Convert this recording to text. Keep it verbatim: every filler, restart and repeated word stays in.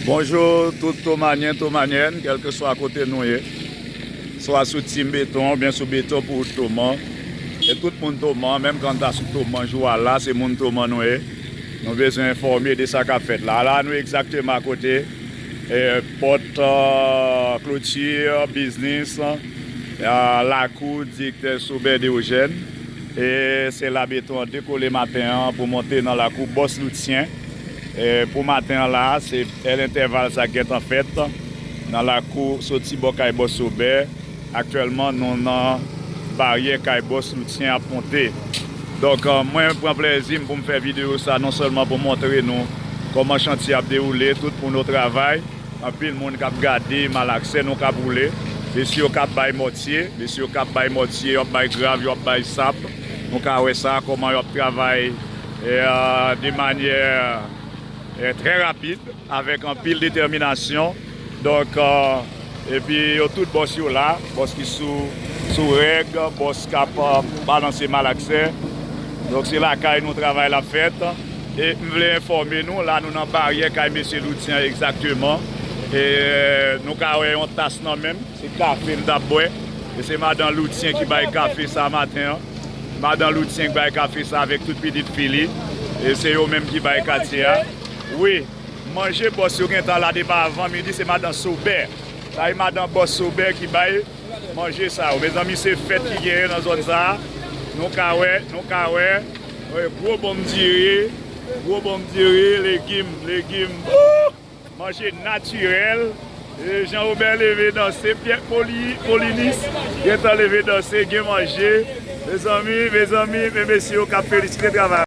Bonjou tout Tomanyen, Tomanyèn, kèlkeswa kote nou ye. Swa sou Team Beton oubyen sou Beton pou Toman. E tout moun Toman, menm kan n ta sou Toman jou a la, se moun Toman nou ye. Nou bezwen enfòme de sa k ap fèt la. La, nou egzakteman akote, e, pòt, e, kloti, biznis, e, lakou direktè Sober Deogène. E se la Beton an dekole maten an pou monte nan lakou Bòs Loutyen. E pou maten an la, se lè entèval sa gentan fèt nan lakou soti bò kay Bòs Sober. Aktyèlman, nou nan baryè kay Bòs Loutyen ap monte. Donk, e, mwen pran plèzi m pou m fè videyo sa non sèlman pou montre nou kòman chantye ap dewoule, tout moun yo travay. Anpil moun k ap gade malaksè nou k ap woule. Mesye yo k ap bay mòtye, mesye yo k ap bay mòtye, yo ap bay grav, yo ap bay sab. Nou ka wè sa, kòman yo ap travay, e, de manyè, e, trè rapid, avèk anpil detèminasyon. Donk, e, epi yo tout bòs yo la, bòs ki sou, sou règ, bòs k ap, e, balanse malaksè. Donk, se lakay nou travay la fèt. E m vle enfòme nou, la nou nan baryè kay mesye Loutyen an egzakteman. E nou ka wè yon tas nan men m, se kafe m t ap bwè. E se madan Loutyen ki bay kafe sa maten an. Madan Loutyen ki bay kafe sa avèk tout pitit fi li. E se yo menm ki bay katye a. Wi, manje bòs yo gentan la depi avan midi, se madan Sober. Sa e madan bòs Sober ki bay manje sa yo. Mezanmi, se fèt ki genyen nan zòn sa a. Nou ka wè, nou ka wè. Wè, gwo bonm diri, gwo bonm diri, legim, legim. Wouh! Manje natirèl. E Jean Robert leve danse, Pierre Poli-, Polinis gentan leve danse, gen manje. Mezanmi, mezanmi, men mesye yo k ap felisite travay.